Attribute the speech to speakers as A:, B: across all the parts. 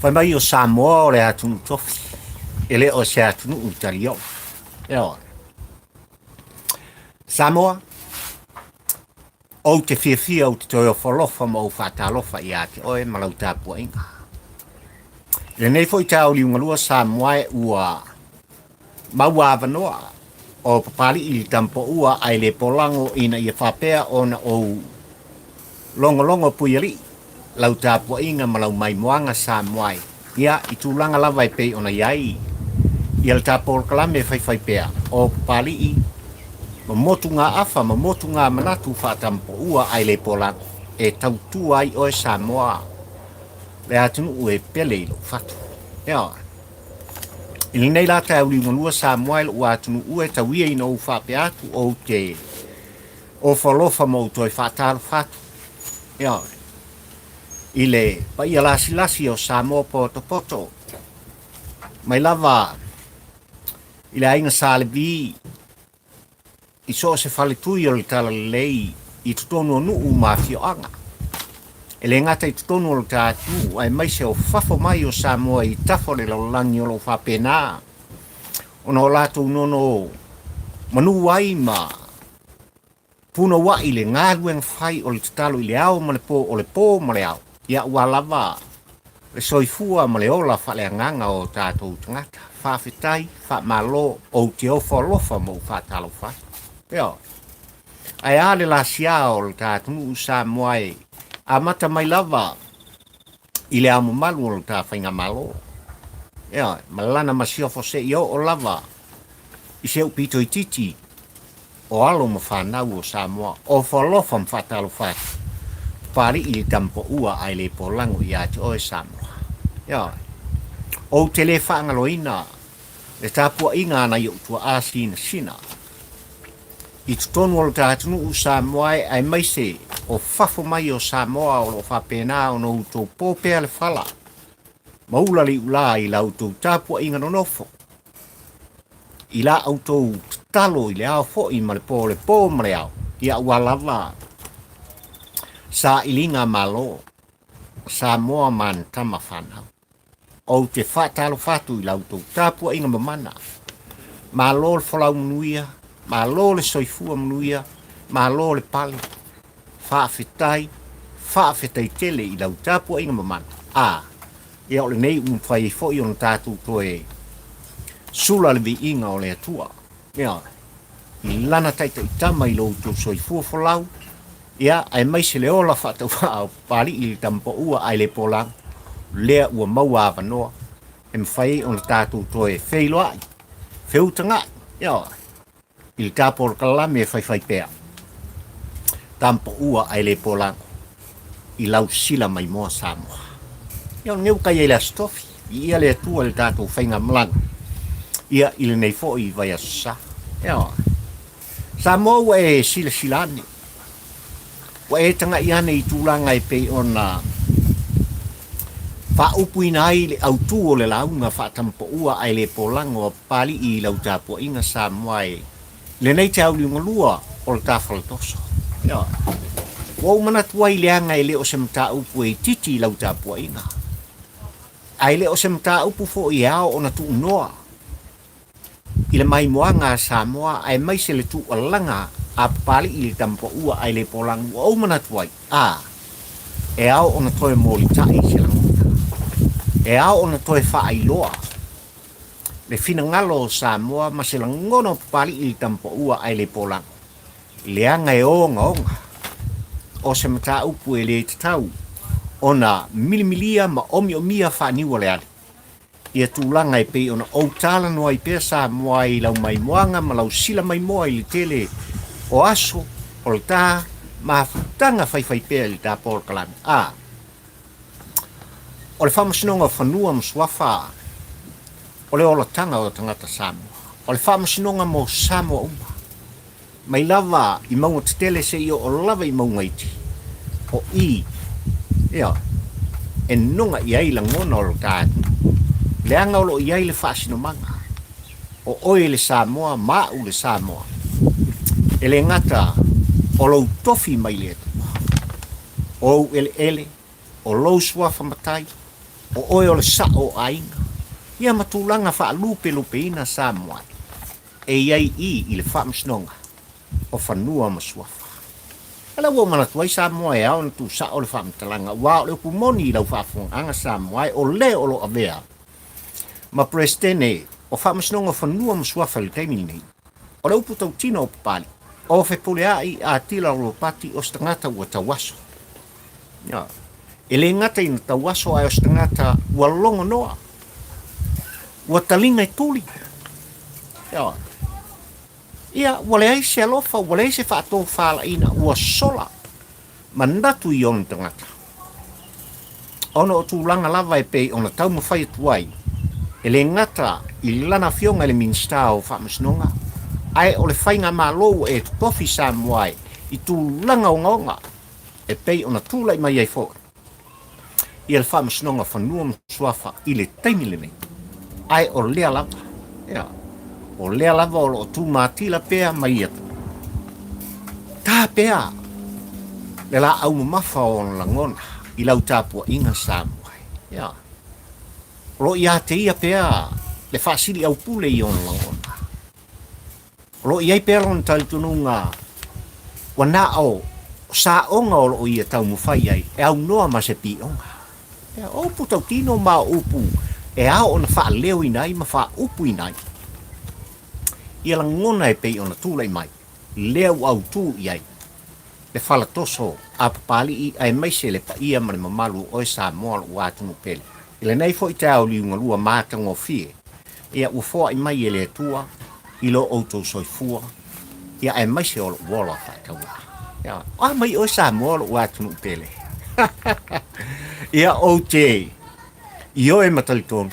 A: Fai mai o Samoa o le atunuu tofi, e le o se atunuu i taliola. Ioe. Samoa, ou te fiafia ou te toe ofo alofa ma ou faatalofa ia te oe ma lau tapuaiga. I lenei foi taeao liugalua Samoa e ua maua avanoa o Papali'i i Tamapoua ae le polago ina ia faapea ona ou logologo puialii lau tapuaiga ma lau maimoaga Samoa e ia i tulaga lava e pei ona i ai ia le ta polokalame e faifai pea o Papali'i ma motugaafa ma motugamanatu faatampoua ae le polago e tautua ai oe Samoa le atunuu e pele i lou fatu. Ioe. I lenei la taeao liugalua Samoa e lou atunuu e tau ia ina ou faapea atu ou te ofo alofa ma ou toe faatalofa atu. Ioe. I le paia lasilasi o Samoa potopoto mai lava i le aiga Sa Levi i so o se faletui o le Talalelei i totonu o nuu ma afioaga. E le gata i totonu o le ta atunuu aemaise o fafo mai o Samoa i tafa o le lalolagi o lo o faapena ona o latou nono manu ai ma punouai le galuega fai o le tatalo i le ao ma le po, o le po ma le ao, ia aua lava le soifua ma le ola faaleagaga o tatou tagata. Faafetai, faamalo, ou te ofo alofa ma ou faatalofa atu. Ioe. Ae a le lasiā o le ta atunuu Samoa e amata mai lava i le ao mamalu o le ta faigamalo. Ioe, ma lana masiofo seia oo lava i se upu itiiti o alo ma fanau o Samoa, ofo alofa ma faatalofa atu, Papali'i le tamapoua ae le polago ia te oe Samoa. Ioe. Ou te le faagaloina le tapuaiga a nai ou tuaa sinasina i totonu o lo ta atunuu Samoa e aemaise o fafo mai o Samoa o lo o faapena ona outou po pea le fala ma ula le iulā i la outou tapuaiga nonofo i la outou tatalo i le ao foi ma le po, le po ma le ao, ia aua lava sailiga malo Samoa ma ana tama fanau. Ou te faatalofa atu i la outou tapuaiga mamana. Malo le folau manuia, malo le soifua manuia, malo le pale. Faafetai, faafetai tele i lau tapuaiga mamana. A, ia o lenei ua mafai ai foi ona tatou toe sula le viiga o le Atua. Ia, i lana taitaitama i lo outou soifua folau, ia, aemaise le ola faatauvaa o Papali'i le Tamapaua ae le polago, lea ua maua avanoa e mafai ai ona tatou toe feiloai, feutagai, ia, i le ta polokalame e faifai pea, Tamapaua ae le polago, i lau sila maimoa Samoa. Ia o lenei ua kai ai le Aso Tofi, viia le Atua i le tatou faigamalaga, ia i lenei foi vaiaso sa. Ia, Samoa ua e silasila ane, ua e tagai ane i tulaga e pei ona faaupuina ai le autu o le lauga faatamapaua ae le polago a Papali'i i lau tapuaiga Samoa e lenei te auliugalua o le tafalatoso. Ioe. Ua ou manatu ai leaga e le o se mataupu e itiiti i lau tapuaiga, ae le o se mataupu foi e ao ona tuunoa i le maimoaga a Samoa aemaise le tuualaga a Papali'i i le Tamapaua ae le polagu. Ua ou manatu ai, a, e ao ona toe molitai se lagona. E ao ona toe faailoa le finagalo o Samoa ma se lagona o Papali'i i le Tamapaua ae le polagu, leaga e ogaoga o se mataupu e le tatau ona milimilia ma omiomia faaniualeale ia tulaga e pei ona ou talanoa ai pea Samoa i lau maimoaga ma lau sila maimoa i le tele o aso o le ta mafutaga faifaipea i le ta polokalame. A O le Faamasinoga o Fanua ma Suafa o le olataga o tagata Samoa. O le Faamasinoga mo Samoa uma, mai lava i mauga tetele seia oo lava i mauga iti, o i, ioe, e noga i ai lagona o lo ta atunuu, leaga o lo o i ai le faasinomaga, o oe le Samoa ma au le Samoa, e le gata o lou tofi mai le Atua, o ou eleele, o lou suafa matai. O oe o le sa'o o aiga, ia ma tulaga faalupelupeina Samoa e i ai i i le Faamasinoga o Fanua ma Suafa. A lea ua ou manatu ai Samoa e ao ona tuusa'o le faamatalaga aua o le upu moni i lau faafofogaaga Samoa e o le o lo o avea ma Peresetene o Faamasinoga o Fanua ma Suafa i le taimi lenei. O le upu tautino o Papalii, o Fepuleai Atila Ropati o se tagata ua tauaso. E le gata ina tauaso ae o se tagata ua logonoa, ua taliga e tuli. Ia, ua leai se alofa, ua leai se faatofalaiga, ua sola manatu i ona tagata. Ona o tulaga lava e pei ona taumafai atu ai, e le gata i lana afioga i le Minisita o Faamasinoga, ae o le faigamalo ua e totofi Samoa i tulaga ogaoga e pei ona tulai mai ai foi ia le Faamasinoga o Fanua ma Suafa i le taimi lenei. Ae o lea lava, ia, o lea lava o lo o tumatila pea ma ia ta pea le laau mamafa o ona lagona i lau tapuaiga Samoa. Ia, o lo o ia te ia pea le faasili aupule i ona lagona. O lo o i ai pea lona talitonuga ua na o saoga o lo o ia taumafai ai e aunoa ma se pioga. Ia, o upu tautino ma o upu e ao ona faaleoina ai ma faaupuina ai ia lagona e pei ona tulai mai, lea ua autū i ai le falatoso a Papalii aemaise le paia ma le mamalu o oe Samoa lo'u atunuu pele. I lenei foi taeao liugalua matagofie, ia ua foai mai e le Atua i lo outou soifua, ia aemaise o lo'u ola faatauvaa. Ia, o a mai oe Samoa lo'u atunuu pele? Ia ou te ioe ma talitonu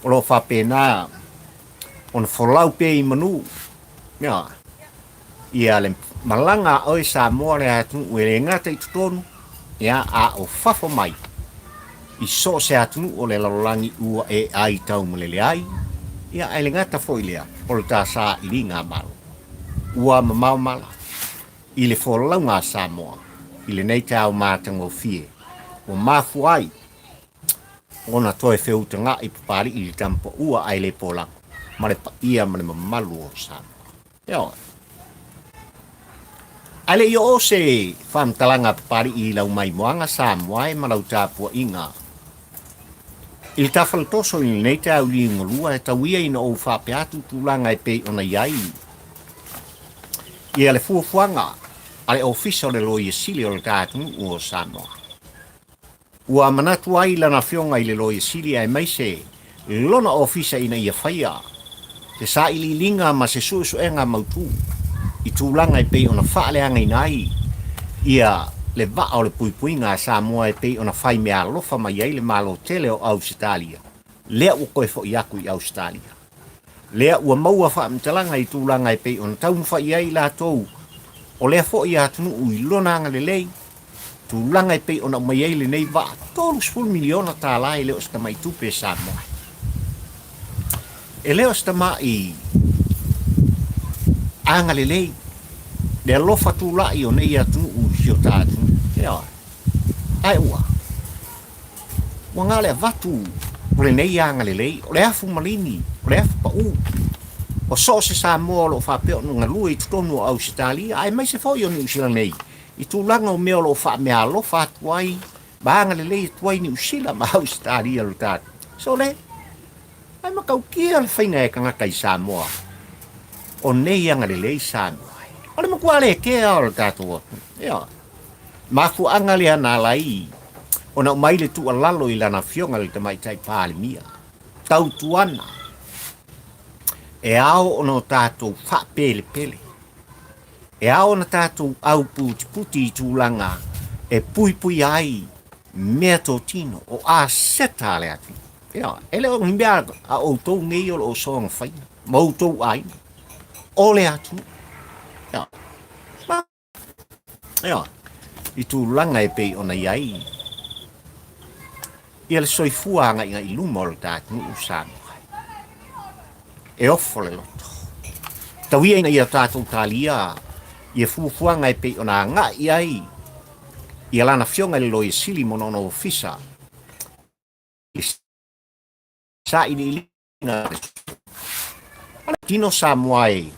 A: o lo o faapena ona folau pea i manu, ia, ia le malaga a oe Samoa le atunuu e le gata i totonu, ia, a o fafo mai i so o se atunuu o le lalolagi ua e ai taumalele ai, ia, ae le gata foi lea o le ta sailiga a Malo. Ua mamao mala i le folauga a Samoa i lenei taeao matagofie ua mafua ai ona toe feutagaʻi Papalii i le tamapaua ae le polago ma le paia ma le mamalu o Samoa. Ioe. Ae le i oo se faamatalaga a Papalii i lau maimoaga Samoa e ma lau tapuaiga i le tafalatoso i lenei taeao liugalua e tau ia ina ou faapea atu tulaga e pei ona i ai ia le fuafuaga a le Ofisa o le Loia Sili o le ta atunuu o Samoa. Ua manatu ai lana afioga i le Loia Sili aemaise lona ofisa ina ia faia se sailiiliga ma se suesuega mautu i tulaga e pei ona faaleagaina ai ia le vaa o le puipuiga a Samoa e pei ona fai meaalofa mai ai le Malo tele o Ausetalia, lea ua toe foi atu i Ausetalia. Lea ua maua faamatalaga i tulaga e pei ona taumafai i ai i latou o lea foi atunuu i lona agalelei, tulaga e pei ona aumai ai lenei vaa $30 miliona tala e le o se tamai tupe e Samoa. E le o se tamai agalelei le alofa tulai o nei atunuu i si o ta atunuu. Ioe. Ae ua Ua na o le avatu o lenei agalelei, o le afu maligi, o le afu pau, o so o se Samoa o lo o faapea ona galue i totonu o Ausetalia, aemaise foi o Niu Sila nei, i tulaga o mea o lo o faameaalofa atu ai ma agalelei atu ai Niu Sila ma Ausetalia lo tatou. Sole, ae matautia le faiga e tagata i Samoa o nei agalelei Samoa ai. O le matua le kea o le tatou atunuu. Ioe. Mafuaaga lea na ala ai ona aumai le tuualalo i lana afioga i le Tamaitai Palemia, tautuana e ao ona o tatou faapelepele, e ao ona tatou auputiputi i tulaga e puipuia ai meatotino o aseta a le atunuu. Ioe, e le o ni mea a outou nei o lo o soona faia ma outou aiga, o le atunuu. Ioe. Ioe, i tulaga e pei ona i ai ia le soifua agaigai i luma o le ta atunuu Samoa. E ofo le loto. Tau ia ina ia tatou talia ia fuafuaga e pei ona agai i ai ia lana afioga i le Loia Sili ma lona ofisa. Sailiiliga a le tino Samoa e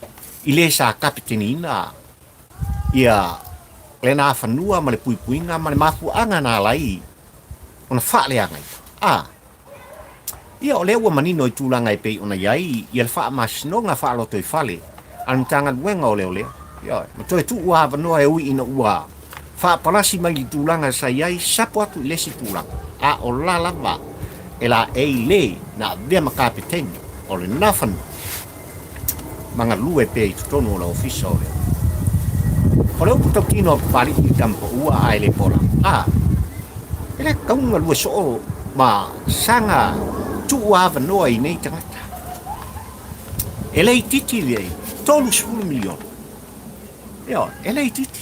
A: i le sa kapeteniina ia lena fanua ma le puipuiga ma le mafuaaga na ala ai ona faaleagaina. A ia o lea ua manino i tulaga e pei ona i ai ia le faamasinoga faalotoifale a le Matagaluega o Leoleo, ioe, ma toe tuu avanoa e ui ina ua faapalasi mai le tulaga sa i ai, sapo atu i le isi tulaga, a o la lava e laei le na avea ma kapeteni o lena fanua ma galue pea i totonu o le ofisa o le O le upu tautino a Papali'i i Tamapaua a e le pola, a e le tatau ona galue soo ma saga tuu avanoa i nei tagata. E le itiiti le 30 miliona. Ioe, e le itiiti.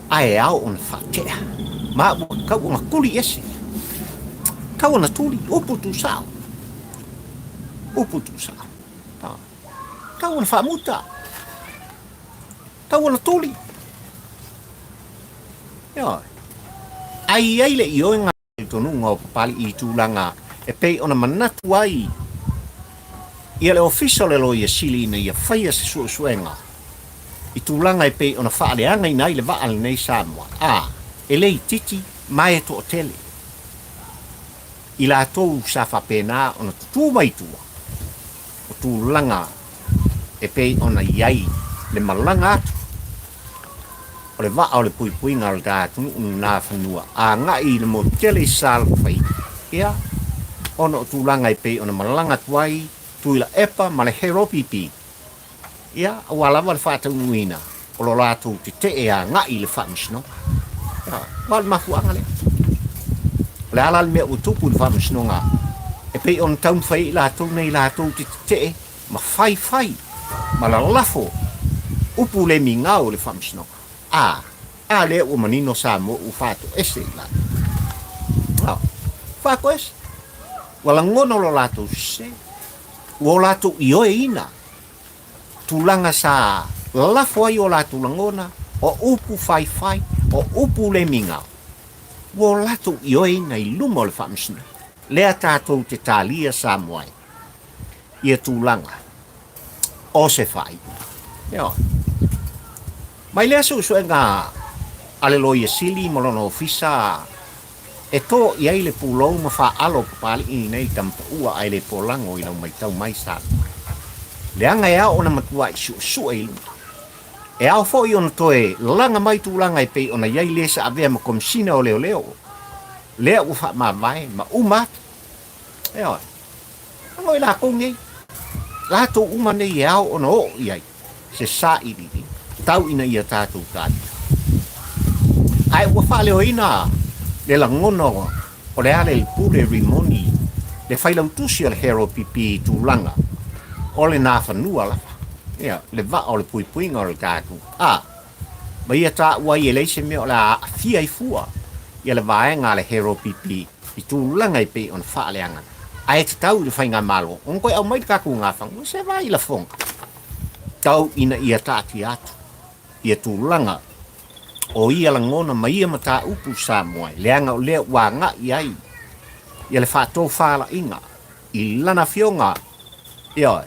A: Ae ao ona faatea ma ua tatau ona tuli ese. Tatau ona tuli, upu tuusao. Upu tuusao. Tatau ona faamuta. Tatau ona tuli. Ioe. Ai i ai le ioega talitonuga o Papali'i i tulaga e pei ona manatu ai ia le Ofisa o le Loia Sili ina ia faia se suesuega i tulaga e pei ona faaleagaina ai le vaa lenei Samoa a e le itiiti ma e toatele i latou sa faapena ona tutū mai tua o tulaga e pei ona i ai le malaga atu o le vaa o le puipuiga o le ta atunuu lena fanua agai i le motu tele i Salafai, ia, ona o tulaga e pei ona malaga atu ai Tuilaepa ma le Heropipi, ia, aua lava le faataunuuina o lo latou tetee agai i le faamasinoga. Ia, aua o le mafuaaga lea. O le a la le mea ua tupu i le faamasinoga e pei ona taumafai ai i latou nei latou te tetee ma faifai ma lalafo upu le migao i le faamasinoga. A, a lea ua manino Samoa ua faatoese i latou. A, faatoese. Ua lagona lo latou sese, ua o latou ioeina tulaga sa lalafo ai o latou lagona, o upu faifai, o upu le migao, ua o latou ioeina i luma o le faamasinoga. Lea tatou te talia Samoa e. ia tulaga o se faaiuga. Ioe. Mai lea suesuega a le Loia Sili ma lona ofisa e to i ai le pulou ma faaalo o Papali'i lenei tamapaua ae le polago i lau matau mai Samoa. Leaga e ao ona matuai suesue i luga. E ao foi ona toe laga mai tulaga e pei ona i ai le sa avea ma Komisina o Leoleo lea ua faamavae ma uma atu. Ioe. Ano i lakou nei, latou uma nei e ao ona oo i ai se sailiiliga, tau ina ia tatou talia. Ae ua faaleoina le lagona o le Aleipule Rimoni, le failautusi o le HRPP i tulaga o le nafanua lava, ia, le vaa o le puipuiga o le tatou a, ma ia taua ai e leai se mea o le a aafia ai fua ia le vaega a le HRPP i tulaga e pei ona faaleagana. Ae tatau i le Faigamalo ona toe aumai le tatou gafaga se vai lafoga tau ina ia taatia atu ia tulaga o ia lagona ma ia mataupu Samoa leaga o lea ua agai ai ia le faatofalaiga i lana afioga ioe,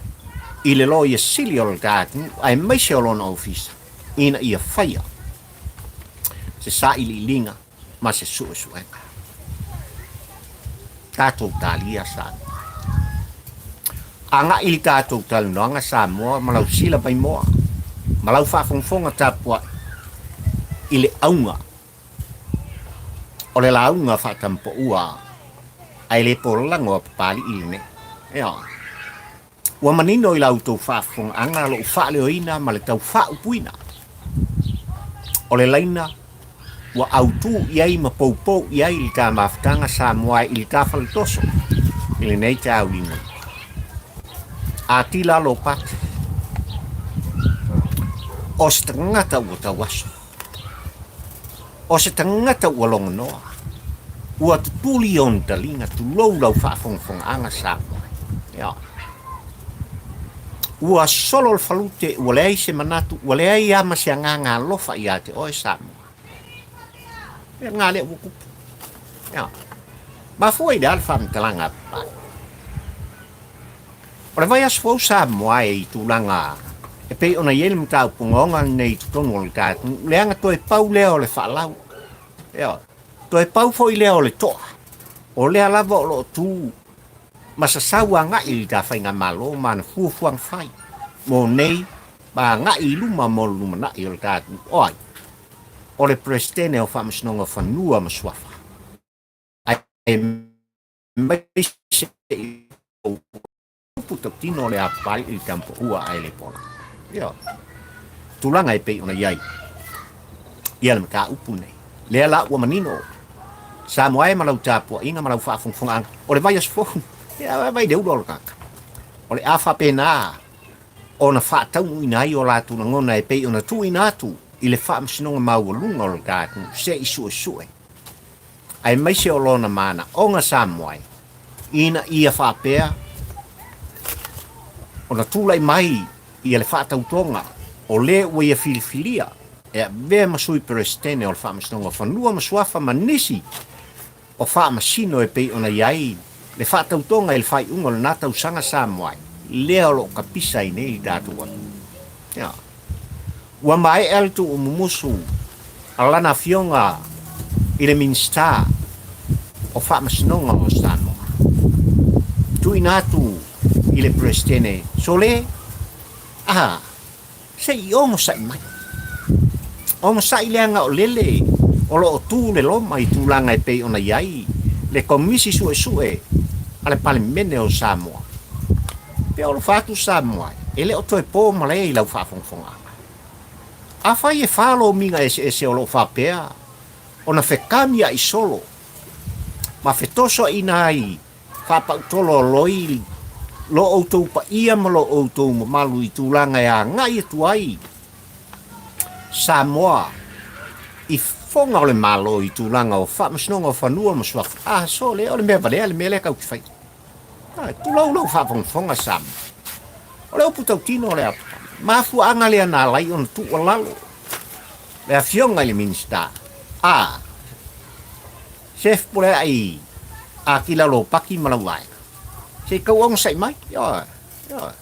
A: i le Loia Sili o le ta atunuu aemaise o lona ofisa ina ia faia se sailiiliga ma se suesuega. Tatou talia Samoa. Agai i le tatou talanoaga Samoa ma lau sila maimoa ma lau faafogafoga tapuai i le auga o le lauga faatampaua ae le polago a Papali'i lenei. Ioe. Ua manino i la outou faafofogaaga lou faaleoina ma le tau faaupuina o le laina ua autu i ai ma poupou i ai le ta mafutaga Samoa i le ta faletoso i lenei taeao liugalua. Atila Lopati, o se tagata ua tauaso. O se tagata ua logonoa, ua tutuli ona taliga, tulou lau faafogafogaaga Samoa. Ia. Ua solo le falute, ua leai se manatu, ua leai lava ma se agaga alofa ia te oe Samoa. Ia lena lea ua tupu. Ia. Mafua i le a le faamatalaga a Papalii? O le vaiaso fou Samoa e i tulaga e pei ona i ai le mataupu ogaoga lenei i totonu o le ta atunuu, leaga toe pau lea o le faalau. Ioe. Toe pau foi lea o le toa. O lea lava o lo o tu ma sasau agai i le ta faigamalo ma ana fuafuaga fai mo nei ma agai i luma mo le lumanai o le ta atunuu. O ai? O le Peresetene o Faamasinoga o Fanua ma Suafa. Aemaise i upu tautino o le apai i le tampua ae le pola. Ioe. Tulaga e pei ona i ai ia le mataupu lenei. Lea la ua manino Samoa e ma lau tapuaiga ma lau faafogafogaaga. O le vaiaso fou, ia vai le ula o le tagata. O le a faapena ona faataunuuina ai o latou lagona e pei ona tuuina atu i le faamasinoga maualuga o le ta atunuu se i suesue aemaise o lona manaoga Samoa e ina ia faapea ona tulai mai ia le faatautoga o le ua ia filifilia e avea ma Sui Peresetene o le Faamasinoga o Fanua ma Suafa ma nisi o faamasino e pei ona i ai le faatautoga i le faaiuga o lena tausaga Samoa lea o lo o kapisa ai nei le tatou atunuu. Ia. Ua maea le tuumumusu a lana afioga i le Minisita o Faamasinoga o Samoa. Tuuina atu i le Peresetene, Sole, a, se i onosai mai. Onosai leaga o lele o lo o tu le loma i tulaga e pei ona i ai le Komisi Suesue a le Palemene o Samoa. Pe alofa atu Samoa, e le o toe po malae i lau faafogafogaaga. Afai e fa lomiga eseese o lo o faapea ona fekamia'i solo ma fetosoaina ai faapautolo o loi lo outou paia ma lo outou mamalu i tulaga e agai atu ai Samoa i fofoga o le Malo i tulaga o faamasinoga o fanua ma suafa, a sole, o le mea valea le mea lea tatou te faia. Ai, tulou lou faafogafoga Samoa. O le upu tautino o le mafuaaga lea na ala ai ona tuualalo le afioga i le Minisita a Chef Pulea'i Akila Lopaki ma lau vaega. Se i tau onosai mai. Ioe, ioe.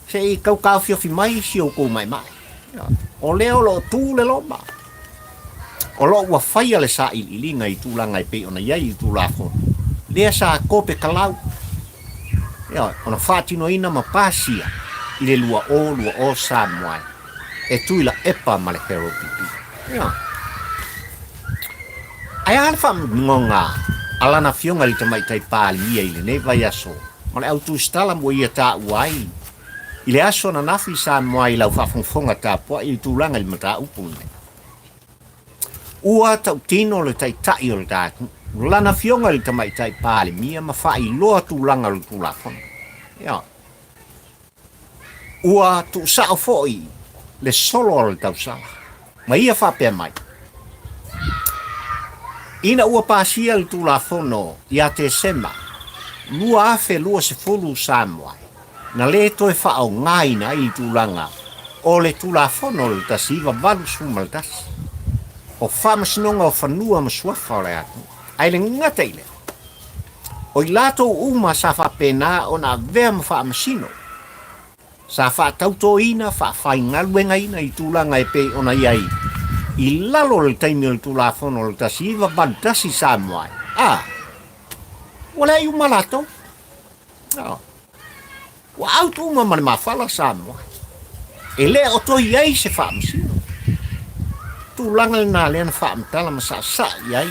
A: Se i tau taofiofi mai si outou maemae. O lea o lo o tu le loma. O lo o ua faia le sailiiliga i tulaga e pei ona i ai i le Tulafono, lea sa kope kalau, ioe, ona faatinoina ma pasia i le 2020 Samoa e Tuilaepa ma le Harold Pipi. Ioe. Ae a le faamoemoega a lana afioga i le Tamaitai Palemia i lenei vaiaso ma le au tusitala ua ia taua ai i le aso ananafi Samoa i lau faafogafoga tapuai i le tulaga i le mataupu lenei. Ua tautino le Taitai o le ta atunuu, lana afioga i le Tamaitai Palemia ma faailoa tulaga o le Tulafono. Ioe. Ua tuusao foi le solo o le tausala, ma ia faapea mai, Ina ua pasia le Tulafono ia Tesema 2020 Samoa, na le toe faaaogaina ai le tulaga o le Tulafono o le 1981 o Faamasinoga o Fanua ma Suafa o le Atunuu, ae le gata i lea, O i latou uma sa faapena ona avea ma faamasino, sa faatautoina, faafaigaluegaina i tulaga e pei ona i ai i lalo o le taimi o le Tulafono o le 1981 Samoa, a, ua leai uma latou. Ua out uma ma le mafala Samoa. E le o toe i ai se faamasino. Tulaga lena lea na faamatala ma saasaa i ai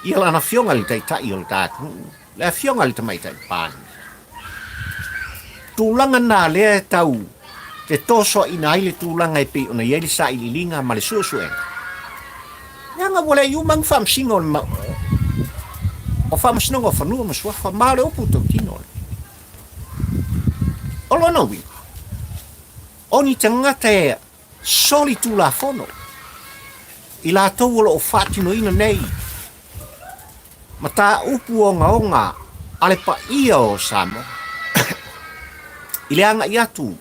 A: ia lana afioga i le Taitai o le ta atunuu, le afioga i le Tamaitai Palemia. Tulaga na lea e tau fetosoaina ai le tulaga e pei ona i ai le sailiiliga ma le suesuega. Leaga ua leai uma ni faamasino o le o faamasinoga o fanua ma suafa ma o le upu tautino lea. O lona uiga, o ni tagata e solitulafono i latou o lo o faatinoina nei mataupu ogaoga a le paia o Samoa i le agai atu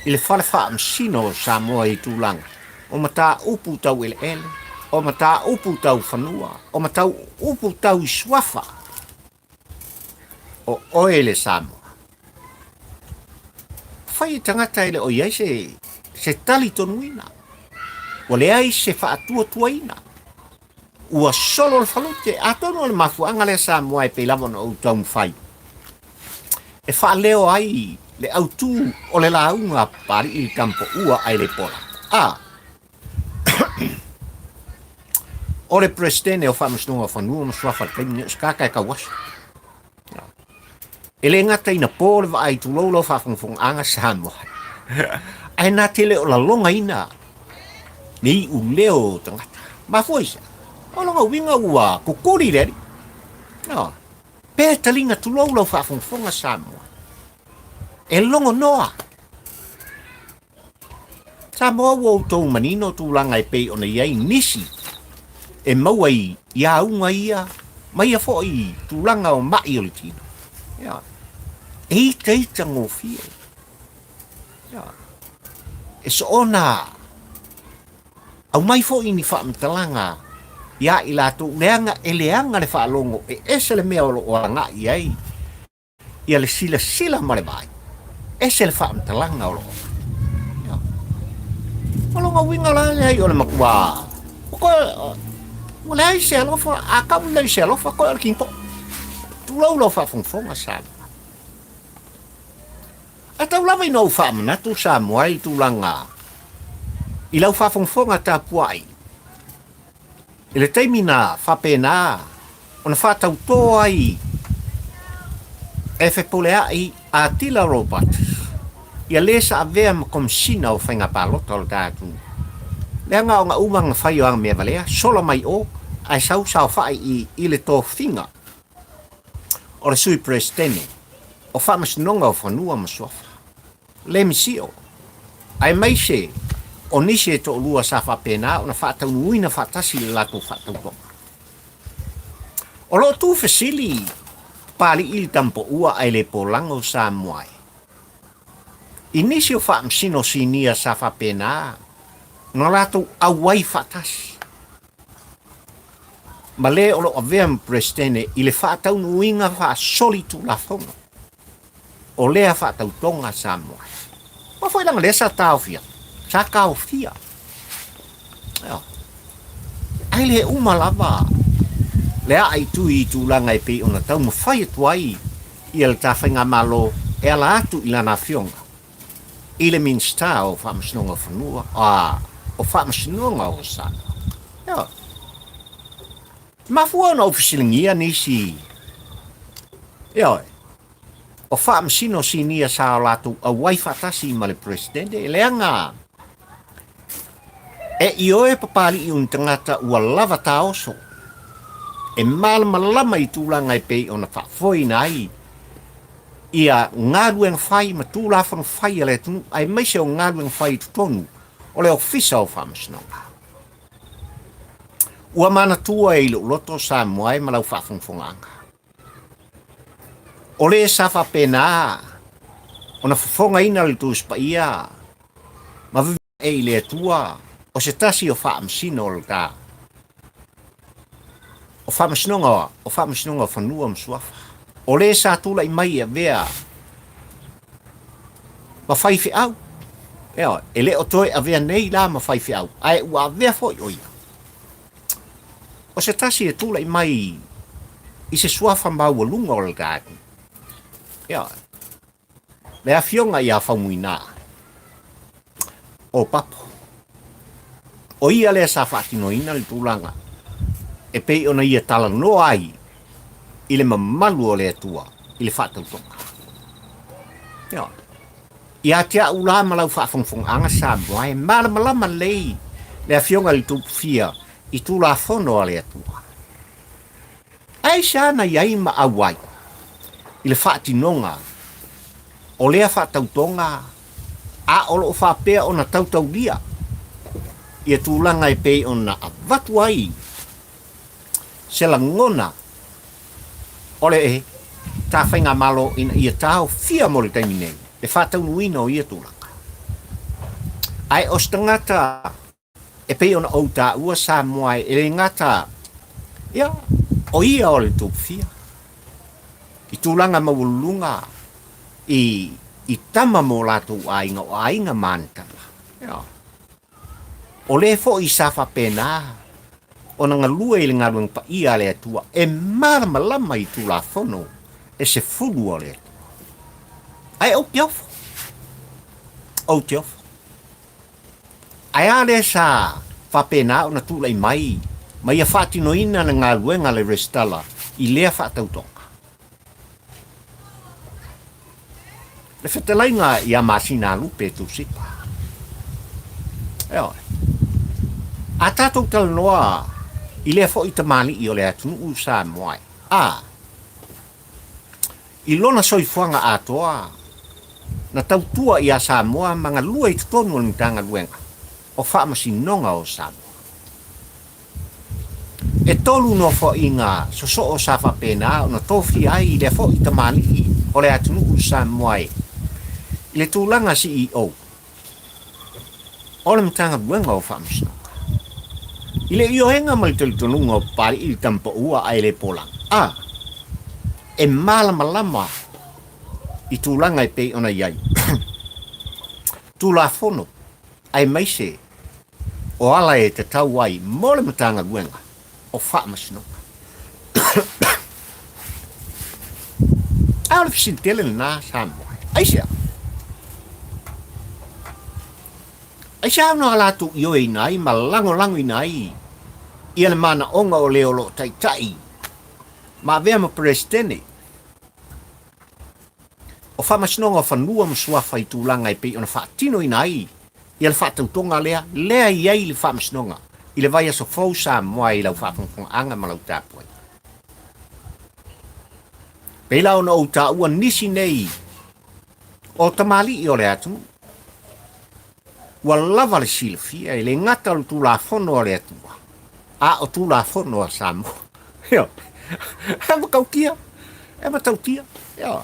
A: i le Fale Faamasino o Samoa i tulaga o mataupu tau eleele. O mataupu tau fanua, o mataupu tau i suafa, o oe le Samoa. Fai e tagata e le o i ai se, se talitonuina, ua leai se faatuatuaina, ua solo le falute. Atonu o le mafuaaga lea Samoa e pei lava ona ou taumafai e faaleo ai le autu o le lauga a Papalii le Tamapoua ae le pola. A o le Peresetene o Faamasinoga o Fanua ma Suafa i le taimi lenei, o se tagata e tauaso. E le gata ina po le vaai tulou lau faafogafogaaga Samoa, ae na te le o lalogaina le iuleo o tagata. Mafua i se? O lona uiga ua kukuli le alii. No. Pe taliga tulou lau faafogafoga Samoa. E logo noa. Samoa ua outou manino tulaga e pei ona i ai nisi e maua i auga ia ma ia foi tulaga o mai o le tino. Ia. E itaita gofie. Ia. E soona aumai foi ni faamatalaga ia i latou leaga e leaga le faalogo e ese le mea o lo o agai i ai ia le silasila ma le vaai, ese le faamatalaga o lo o aumai. O lona uiga la leai o le matua ua leai se alofa, a tau lelei se alofa, toe o le kinito. Tulou lau faafogafoga Samoa. Ae tau lava ina ou faamanatu Samoa i tulaga i lau faafogafoga tapuai I le taimi na faapena ona faatautō ai e Fepuleaʻi Atila Roberts ia lē sa avea ma Komisina o Faiga Palota o le ta atunuu, leaga ona uma na fai o ana mea valea, sola mai o ae sau saofaʻi i i le tofiga o le Sui Peresetene o Faamasinoga o Fanua ma Suafa. Le misio, aemaise o nisi e toalua sa faapena ona faataunuuina faatasi le latou faatautoga. O lo o tu fesili Papalii le Tamapoua ae le polago Samoa e. I nisi o faamasino sinia sa faapena ona latou auai faatasi ma le o lo o avea ma Peresetene i le faataunuuina faasolitulafono. O lea faatautoga Samoa. Aua foi leaga lea sa taofia, sa taofia. Ae le uma lava le aa i tui i tulaga e pei ona taumafai atu ai ia le ta faigamalo e ala atu i lana afioga i le Minisita o Faamasinoga o Fanua, a, o Faamasinoga o Samoa. Ioe. Mafua ona ou fesiligia nisi, ioe, o faamasino sinia sa o latou auai faatasi ma le Peresetene, leaga e ioe Papalii o ni tagata ua lava taoso e malamalama i tulaga e pei ona faafoeina ai ia galuega fai ma Tulafono fai a le atunuu, aemaise o galuega fai i totonu o le Ofisa o Faamasinoga. Ua manatua i lou loto Samoa e ma lau faafogafogaaga. O le sa faapena ona fofogaina le Tusi Paia ma vevee i le Atua o se tasi o faamasino o le ta o faamasinoga o faamasinoga o fanua ma suafa. O le sa tulai mai e avea ma faifeau. Ioe, e le o toe avea nei la ma faifeau, ae ua avea foi ʻo ia. O se tasi e tulai mai i se suafa maualuga o le garden. Ioe, le afioga ia Faumuina o Papo. ʻO ia lea sa faatinoina le tulaga e pei ona ia talanoa ai i le mamalu o le Atua i le faatautoga. Ioe. Ia te au la ma lau faafogafogaaga Samoa e malamalama lelei le Afioga i le Tupufia i Tulafono a le Atua. Aisea na i ai ma auai i le faatinoga o lea faatautoga a o lo o faapea ona tautaulia ia tulaga e pei ona avatu ai se lagona o le ta faigamalo ina ia taofia mo le taimi nei le faataunuuina o ia tulaga. Ae o se tagata E pei ona ou taua Samoa e le gata, ia, o ia o le tofia i tulaga maualuluga i, i tama mo latou aiga, o aiga ma ana tama. Ia. O le foi sa faapena ona galue i le galuega paia a le Atua e malamalama i Tulafono e 10 a le Atua. Ae ou te ofo, ou te ofo. Ae a lea sa faapena ona tulai mai ma ia faatinoina le galuega a le resitala i lea faatautoga? Le fetalaiga ia Masinalupe Tusipa. Ioe. A tatou talanoa i lea foi tamalii o le atunuu Samoa e, a, i lona soifuaga atoa, na tautua ia Samoa ma galue i totonu o le Matagaluega o Faamasinoga o Samoa. E tolu nofoaiga sosoo sa faapena ona tofia ai lea foi tamalii o le atunuu Samoa i le tulaga CEO o le Matagaluega o Faamasinoga. I le ioega ma le talitonuga o Papalii le tama paua ae le polagi, a e malamalama i tulaga e pei ona i ai Tulafono aemaise o ala e tatau ai mo le Matagaluega o Faamasinoga. A o le fesili tele lena Samoa, aisea? Aisea ona latou ioeina ai ma lagolagoina ai ia le manaoga o le o lo o taitai ma avea ma Peresetene o Faamasinoga o Fanua ma Suafa i tulaga e pei ona faatinoina ai ia le faatautoga lea, lea e i ai le Faamasinoga i le vaiaso fou Samoa i lau faafogafogaaga ma lau tapuaiga. Pei la ona ou taua nisi nei o tamalii o le atunuu, ua lava le silafia e le gata o le Tulafono a le Atua, a o Tulafono a Samoa. Ioe. E matautia, e matautia. Ioe.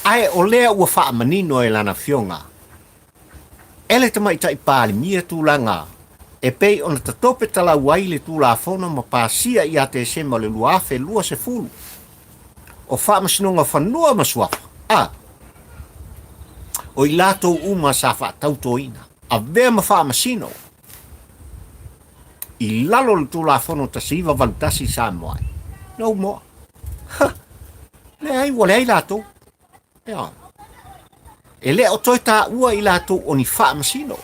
A: Ae o lea ua faamanino e lana afioga e le Tamaitai Palemia tulaga e pei ona tatope talau ai le Tulafono ma pasia ia Tesema o le 2020 o Faamasinoga o Fanua ma Suafa, a o i latou uma sa faatautoina, avea ma faamasino i lalo o le Tulafono 1981 Samoa ai. No more. Ha! Leai, ua leai latou. Ea. E le o toe taua i latou o ni faamasino.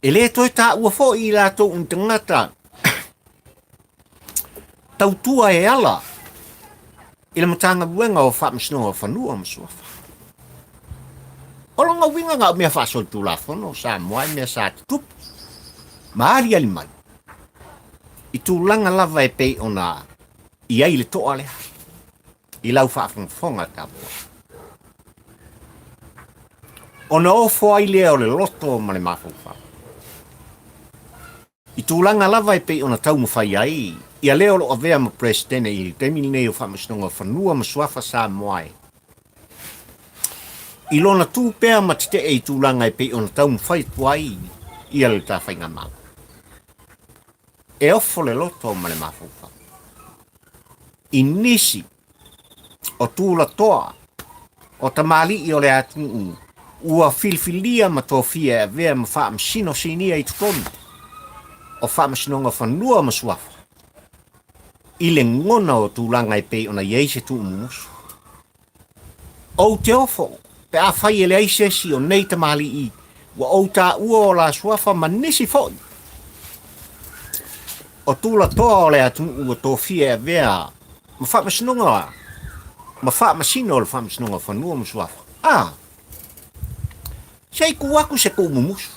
A: E le toe taua foi i latou o ni tagata tautua e ala i le Matagaluega o Faamasinoga o Fanua ma Suafa. O lona uiga na o mea faasolitulafono o Samoa e mea sa tutupu ma aliali mai i tulaga lava e pei ona i ai le toa lea i lau faafogafoga tapuai. Ona ofo ai lea o le loto ma le mafaufau. I tulaga lava e pei ona taumafai ai ia le o lo o avea ma Peresetene i le taimi lenei o Faamasinoga o Fanua ma Suafa Samoa e i lona tu pea ma tetee i tulaga e pei ona taumafai atu ai ia le ta faigamalo. E ofo le loto ma le mafaufau i nisi o tulatoa o tamalii o le atunuu ua filifilia ma tofia e avea ma faamasino sinia i totonu o Faamasinoga Fanua ma Suafa i le gona o tulaga e pei ona i ai se tuumumusu. Ou te ofo pe afai e leai se isi o nei tamalii ua ou taua o la suafa ma nisi foi o tulatoa o le atunuu ua tofia e avea ma faamasinoga ma faamasino o le Faamasinoga o Fanua ma Suafa. A, se i kū atu se tuumumusu.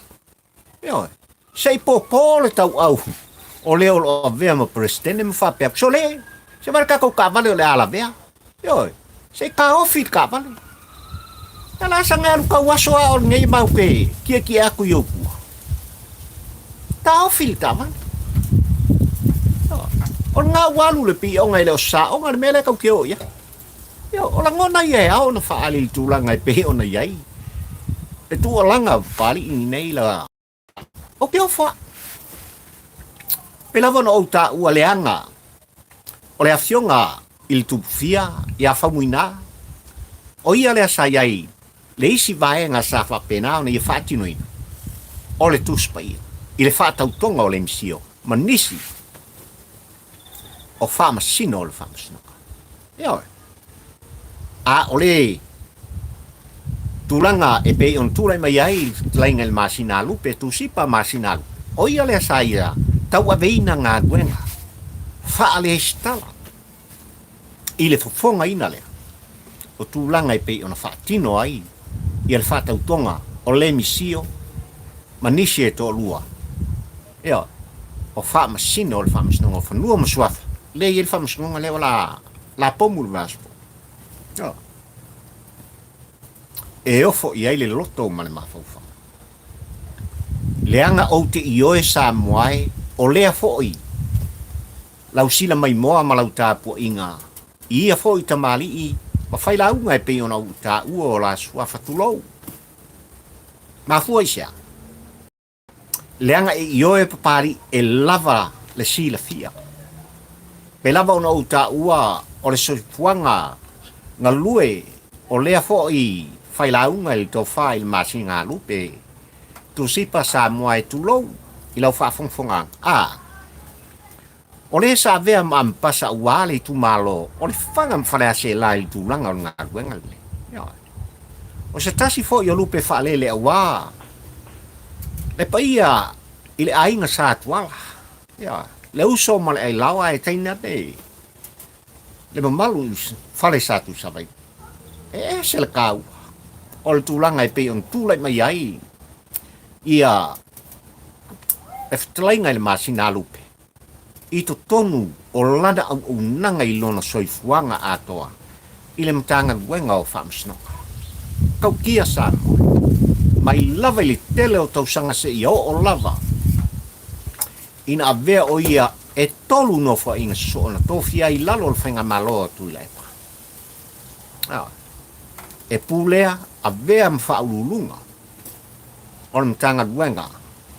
A: Ioe. Se i pōpō le tauau o le o lo o avea ma Peresetene ma faapea atu, Sole, se vaai le tatou taavale o le a lavea. Ioe. Se i taofi le taavale. Ia la saga alu tau aso a o lenei mau te kiekie atu i ou tua. Taofi le taavale. Ioe. O lena ua alu le pioga e le o saoga le mea lea tau te o i ai. Ioe. O lagona ia e ao ona faaali i le tulaga e pei ona i ai. Le tuualaga Papalii nei la Ou te ofo au. Pei lava ona ou taua leaga o le afioga i le Tupufia ia Faumuina, o ia lea sa i ai le isi vaega sa faapena ona ia faatinoina o le Tusi Paia i le faatautoga o le misio ma nisi o faamasino o le faamasinoga. Ioe. A o le tulaga e pei ona tulai mai ai le fetalaiga i le masina a Lupe, Tusipa masina a Lupe, o ia lea sa ia tauaveina galuega faalesitala i le fofogaina lea o tulaga e pei ona faatino ai ia le faatautoga o le misio ma nisi e toalua, ioe, o faamasino o le Faamasinoga o Fanua ma Suafa, lea e i ai le faamasinoga lea o la lapomu i le vaiaso fou. Ioe. E ofo i ai le loto ma le mafaufau. Leaga ou te ioe Samoa e, o lea foi lau sila maimoa ma lau tapuaiga i ia foi tamalii ma failauga e pei ona ou taua o la suafa tulou. Mafua i se a? Leaga e ioe Papalii e lava le silafia. Pei lava ona ou taua o le soifuaga galue o lea foi failauga i le tofa i le masina a Lupe Tusipa Samoa e tulou i lau faafogafogaaga. A O lea sa avea ma Ampasa aua le itumalo o Lefaga ma Faleaseela i le tulaga o le galuega lenei. Ioe. O se tasi foi o lupe faalele aua le paia i le aiga sa Tuala. Ioe. Le uso ma le ailaoa e tainane le mamalu i fale sa Tuisavaii. E ese le taua o le tulaga e pei ona tulai mai ai ia le fetalaiga i le masina a Lupe i totonu o lana auaunaga i lona soifuaga atoa i le Matagaluega o Faamasinoga. Tautia Samoa, mai lava i le tele o tausaga seia oo lava ina avea o ia e tolu nofoaiga sosoo na tofia ai i lalo o le Faigamalo a Tuilaepa. E pulea, avea ma faauluuluga o le Matagaluega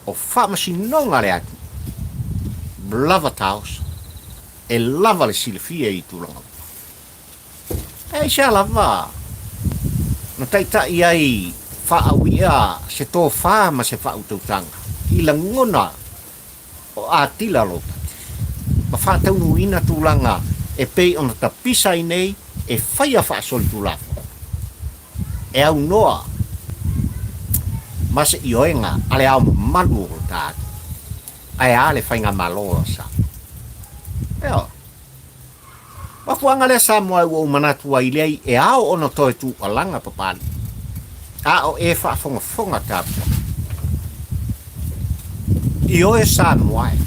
A: o Faamasinoga a le atunuu, lava taoso, e lava le silafia i tulaga uma. E aisea lava na taitai ai faaauia se tofa ma se faautautaga i lagona o Atila Lopati ma faataunuuina tulaga e pei ona tapisa ai nei e faia faasolitulafono e aunoa ma se ioega a le Ao Mamalu o lo ta atunuu, ae a le Faigamalo a Samoa. Ioe. Mafuaaga lea Samoa ua ou manatu ai lea e ao ona toe tuualaga Papalii, a o e faafogafoga tapuai. Ioe Samoa e.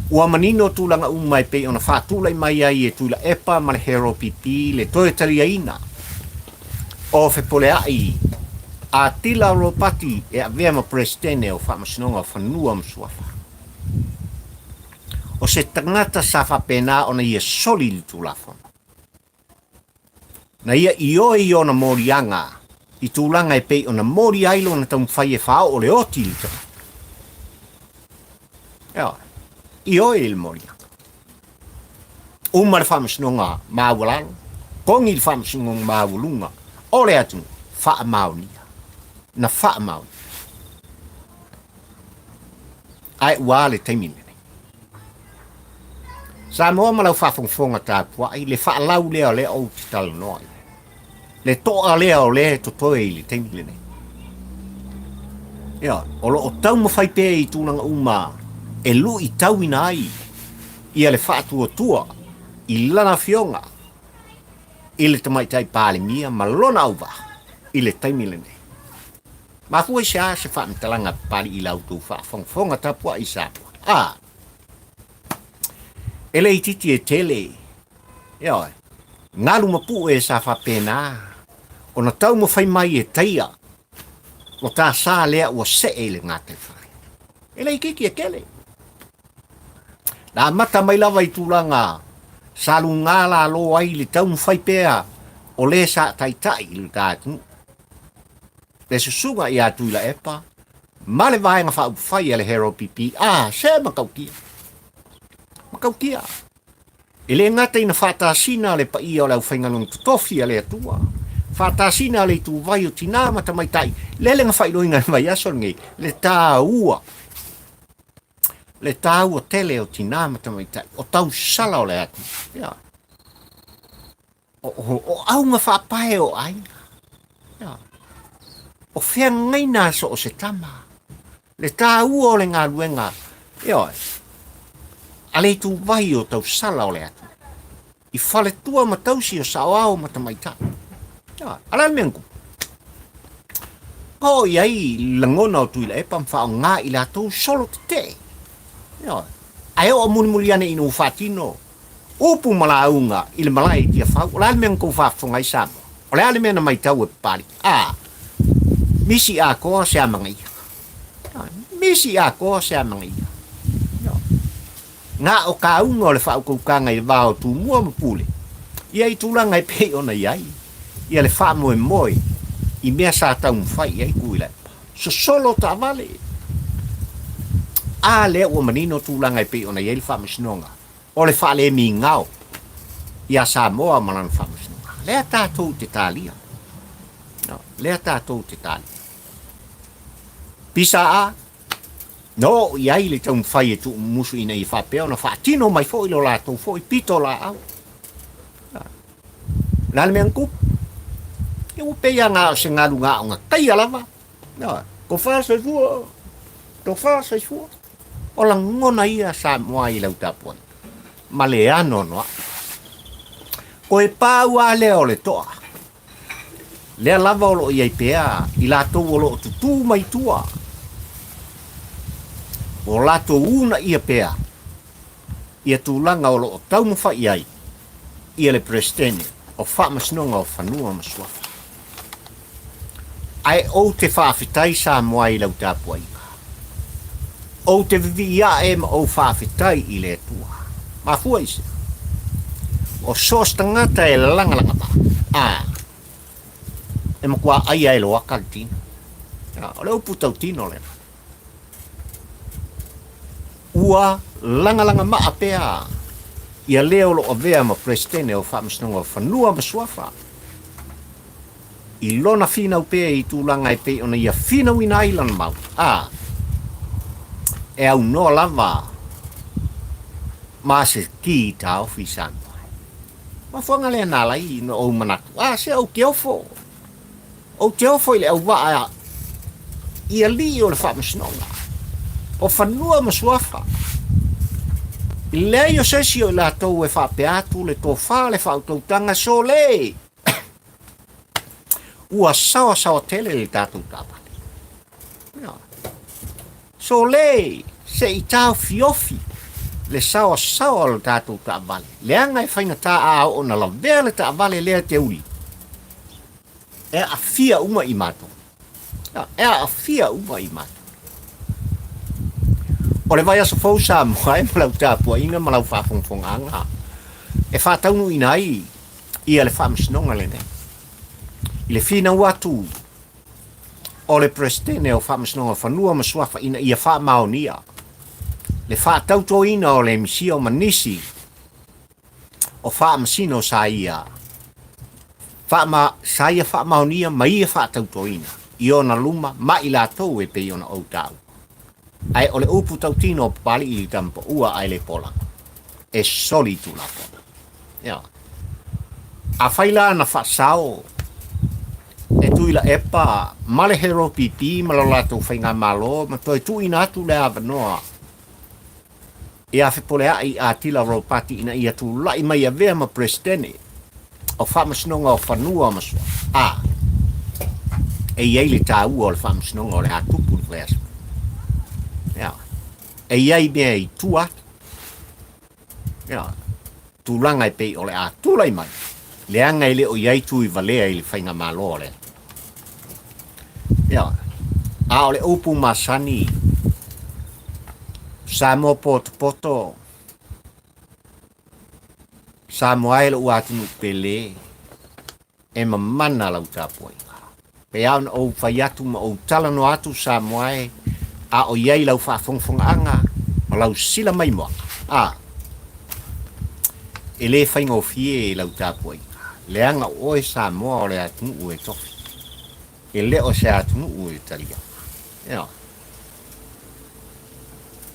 A: Ua manino tulaga uma e pei ona faatulai mai ai e Tuilaepa ma le Hero PP le toe taliaina o Fepoleai Atila Ropati e avea ma Peresetene o Faamasinoga o Fanua ma Suafa. O se tagata sa faapena ona ia soli i le Tulafono. Na ia ioe i ona moliaga i tulaga e pei ona moli ai lona taumafai e faaoo le oti i le tagata. Ioe, ioe i le moliaga. Uma le faamasinoga maualalo, kogi le faamasinoga maualuga o le atunuu, faamaonia. Na faamaonia. Ae ua a le taimi lenei? Samoa ma lau faafogafoga tapuai, le faalau lea o lea ou te talanoa i ai. Le toa lea o lea e totoe i le taimi lenei. Ia, o lo o taumafai pea i tulaga uma e luitauina ai ia le faatuatua i lana afioga i le Tamaitai Palemia ma lona auvaa i le taimi lenei. Mafua i se a se faamatalaga Papalii i la outou faafogafoga tapuai i Samoa? A! E le itiiti e tele, ioe, galu ma pue sa faapena ona taumafai mai e taia lo ta sa lea ua see i le gataifale. E le itiiti e tele. Na amata mai lava i tulaga sa luga lalo ai le taumafai pea o le sa taitai i le ta atunuu. Le susuga ia Tuilaepa ma le Vaega Faaupufai a le HRPP, a se matautia. Matautia. E le gata ina faatasina le paia o le aufaigaluega totofi a le Atua, faatasina le ituvai o tinā ma tamaitai, lele na faailoaina i le vaiaso lenei, le taua, le taua tele o tinā ma tamaitai, o tausala o le atunuu. Ia. O, o, o auga faapae o aiga. Ia. O feagaiga so o se tama. Le taua o le galuega, ioe, a le ituvai o tausala o le atunuu. I faletua ma tausi o saoao ma tamaitai. Ioe, a le a le mea na tupu? Oo i ai lagona o Tuilaepa ma faaaoga i latou solo tetee. Ioe, ae oo mulimuli ane ina ua faatino upu ma lauga i le malae i Tiafau, o le a le mea na tou faafofoga ai Samoa? O le a le mea na matau e Papalii? A, misi atoa se amanaia. Misi atoa se amanaia. Na o kāuga o le faautautaga i le va o Tumua ma Pule, ia i tulaga e pei ona i ai ia le faamoemoe i mea sa taumafai i ai Tuilaepa. Sosolo taavale. A lea ua manino tulaga e pei ona i ai le Faamasinoga o le faalemigao iā Samoa ma lana Faamasinoga. Lea tatou te talia. Lea tatou te talia. Pisa a, na oo i ai le taumafai e tuumumusu ina ia faapea ona faatino mai foi lo latou foi pito laau. O le a le mea na tupu? Ia ua pei lava na o se galu na o na taia lava. Tofa soifua, tofa soifua. O lagona ia Samoa i lau tapuaiga ma le anoanoai. Toe pau lava lea o le toa. Lea lava o lo o i ai pea i latou o lo o tutū mai tua, ua latou uunaia pea ia tulaga o lo o taumafai ai ia le Peresetene o Faamasinoga o Fanua ma Suafa. Ae ou te faafetai Samoa i lau tapuaiga. Ou te vivii ae ma ou faafetai i le Atua. Mafua i sea? O so o se tagata e lagalaga maa, a, e matua aia e loaka le tino. O le upu tautino lena. Ua lagalaga maa pea ia le o lo o avea ma Peresetene o Faamasinoga o Fanua ma Suafa i lona finau pea i tulaga e pei ona ia finauina ai lana mau, a e aunoa lava ma se ki taofi Samoa. Mafuaaga lea na ala ai ona ou manatu, a se ou te ofo. Ou te ofo i le auvaa i alii o le faamasinoga, o fanua ma suafa. I le leai o se isi o i latou e faapea atu le tofa le faautautaga sole, ua saoasaoa tele le tatou taavale. Sole, se i taofiofi le saoasaoa o le tatou taavale, leaga e faigata a oo ona lavea le taavale lea te uli, e aafia uma i matou. E aafia uma i matou. O le vaiaso fou Samoa e ma lau tapuaiga ma lau faafogafogaaga e faataunuuina ai ia le faamasinoga lenei. I le finau atu o le Peresetene o Faamasinoga o Fanua ma Suafa ina ia faamaonia le faatautoina o le misia ma nisi o faamasino sa ia faama, sa ia faamaonia ma ia faatautoina i ona luma ma i latou e pei ona ou taua. Ae o le upu tautino o Papalii i Tamapaua ae le Polaga, e soli tulafono. Ia. Afai la na faasao e Tuilaepa ma le HRPP ma lo latou faigamalo ma toe tuuina atu le avanoa ia Fepuleai Atila Ropati ina ia tulai mai avea ma Peresetene o Faamasinoga o Fanua ma Suafa, a e i ai le taua o le Faamasinoga o le a tupu le vaiaso. Ia, e i ai mea i tua atu. Ia, tulaga e pei o le a tulai mai, leaga e le o i ai Tuivalea i le faigamalo a le Atua. Ia, a o le upu masani, Samoa potopoto, Samoa e lou atunuu pele, e mamana lau tapuaiga. Pei lava ona ou fai atu ma ou talanoa atu Samoa e, a o i ai lau faafogafogaaga ma lau silamaimoaga, a, e le faigofie lau tapuaiga, leaga o oe Samoa o le atunuu e tofi, e le o se atunuu e talia. Ioe.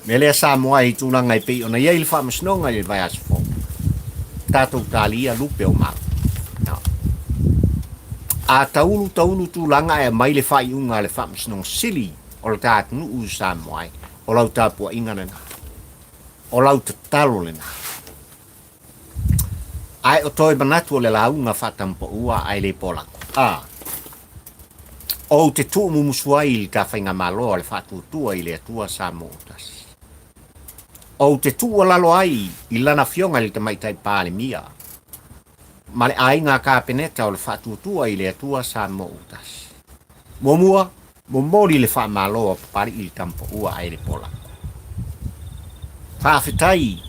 A: Mea lea Samoa i tulaga e pei ona i ai le faamasinoga i le vaiaso fou, tatou talia lupe o Malo. A taulu taulu tulaga e aumai le faaiuga a le Faamasinoga Sili o le ta atunuu i Samoa ai, o lau tapuaiga lena, o lau tatalo lena. Ae o toe manatu o le lauga faatampaua ae le polago. A. Ou te tuumumusu ai i le ta faigamalo a le Faatuatua i le Atua Samoa ua Tasi. Ou te tuualalo ai i lana afioga i le Tamaitai Palemia ma le aiga Kapeneta o le Faatuatua i le Atua Samoa ua Tasi. Muamua, Momoli le faamalo a Papali'i i le Tamapaua ae le Polago. Faafetai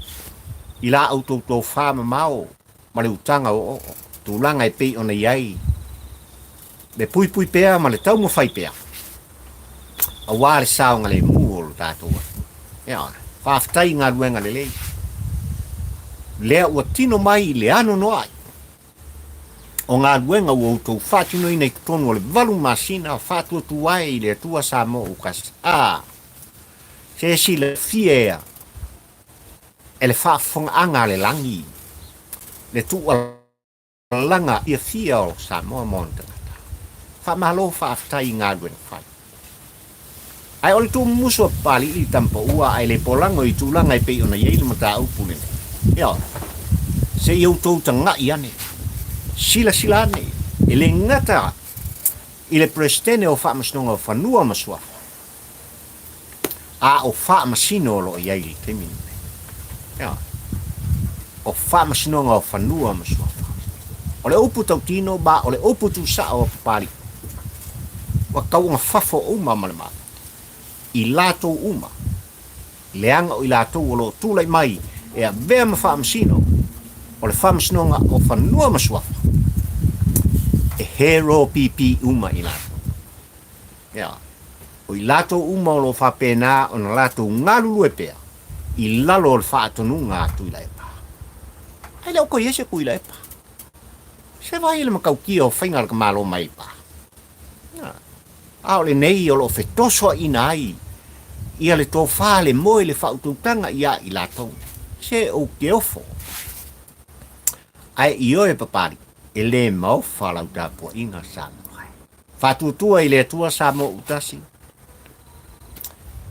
A: i la outou tofa mamao ma le utaga oooo, tulaga e pei ona i ai le puipui pea ma le taumafai pea aua le saogalemu o lo tatou atunuu. Ioe, faafetai i galuega lelei lea ua tino mai i le anoanoai o galuega ua outou faatinoina i totonu o le valu masina faatuatuae i le Atua Samoa Ukasi. A, se silafia ea e le faafofogaaga a le lagi le tuualaga fiafia o Samoa ma ona tagata. Faamalo faafetai i galuega fai. Ae o le tuumumusu a Papali'i i Tampaua ae le polago i tulaga e pei ona i ai le mataupu lenei. Ioe. Se i outou taga'i ane, silasila ane, e le gata i le Peresetene o Faamasinoga o Fanua ma Suafa, a o Faamasino o lo o i ai i le taimi lenei. Ioe. O Faamasinoga o Fanua ma Suafa. O le upu tautino ma o le upu tuusao a Papali'i. Ua tauagafafo uma ma le mafuta, i latou uma, leaga o i latou o lo o tulai mai e avea ma faamasino o le Faamasinoga o Fanua ma Suafa, e hero-pp uma i latou. Ea, o i latou uma o lo o faapena ona latou galulue pea i lalo o le faatonuga a Tuilaepa. Ae le o toe i ai se Tuilaepa. Se vaai i le matautia o faiga a le tamalo mai pa. A o lenei o lo o fetosoaina ai ia le tofa, le moe, le faautautaga ia i latou. Se ou te ofo. Ae ioe Papalii, e le maofa lau tapuaiga Samoa. Faatuatua i le Atua Samoa ua tasi,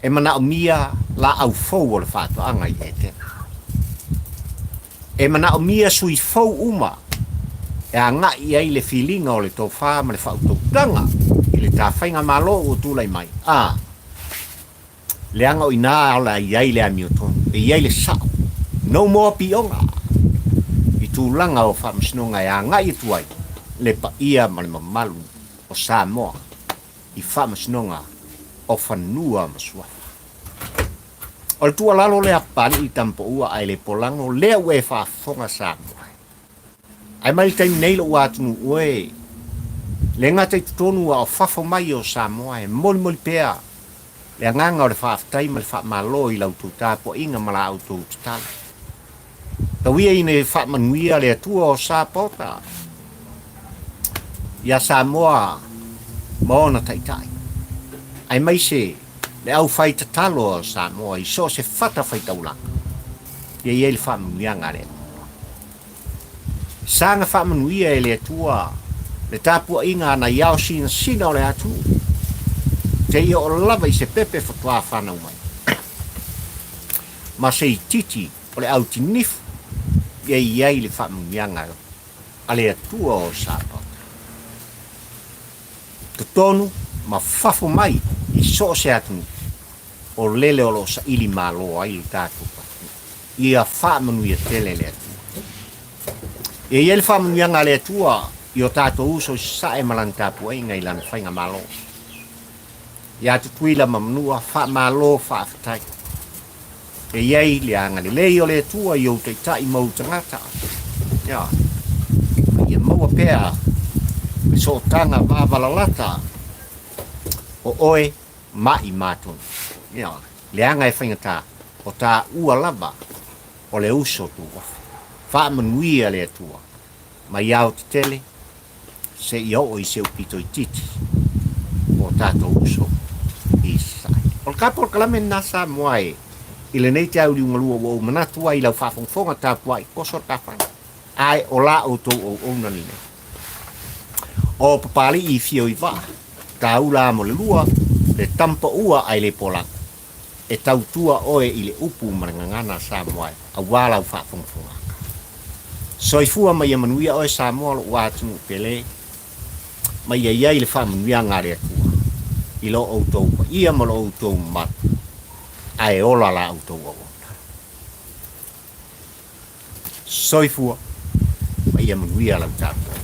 A: e manaomia laau fou o le faatoaga i Etena. E manaomia sui fou uma e agai i ai le filiga o le tofa ma le faautautaga i le ta faigamalo ua tulai mai, a leaga o i ina ala e i ai le amiotonu, e i ai le sao, no more pioga i tulaga o faamasinoga e agai atu ai le paia ma le mamalu o Samoa i Faamasinoga o Fanua ma Suafa. O le tuualalo lea Papali'i Tamapaua ae le polago lea ua e faafofoga Samoa. Ae mai le taimi nei lou atunuu e le gata i totonu a o fafo mai o Samoa e molimoli pea le agaga o le faafetai ma le faamalo i la outou tapuaiga ma la outou tatalo. Tau ia ina ia faamanuia le Atua o Sapota iā Samoa ma ona taitai, aemaise le aufai tatalo a Samoa i so o se fatafaitaulaga, ia i ai le faamanuiaga a le Atua. Saga faamanuia e le Atua le tapuaiga a nai ao sinasina o le atunuu, seia oo lava i se pepe faatoa fanau mai, ma se itiiti o le autinifu ia i ai le faamanuiaga a le Atua o Sapota, totonu ma fafo mai i so o se atunuu o lele o lo o saili malo ai lo tatou atunuu. Ia faamanuia tele le Atua. Ia i ai le faamanuiaga a le Atua i o tatou uso i Sasae ma lana tapuaiga i lana faigamalo. Ia Tutuila ma Manua, faamalo faafetai. E i ai le agalelei o le Atua i ou taitai ma ou tagata. Ia, ia maua pea Fesootaga vavalalata o oe ma i matou. Ioe, leaga e faigata, o taua lava o le uso tuofe. Faamanuia le Atua mai aotetele seia oo i si ou pito itiiti o tatou uso i Sasae. O le ta polokalame lena Samoa e i lenei taeao liugalua ua ou manatu ai i lau faafogafoga tapuai toso le tafaga, ae o la outou auauna lenei. O Papalii i fio i vaa, taula mo le lua, le tamapaua ae le polaga. E tautua oe i le upu ma le gagana Samoa e, aua lau faafogafoga. Soifua ma ia manuia oe Samoa lou atunuu pele, ma ia i ai le faamanuiaga a le Atua i lo outou paia ma lo outou mamalu, ae ola la outou auauna. Soifua ma ia manuia lau tapuaiga.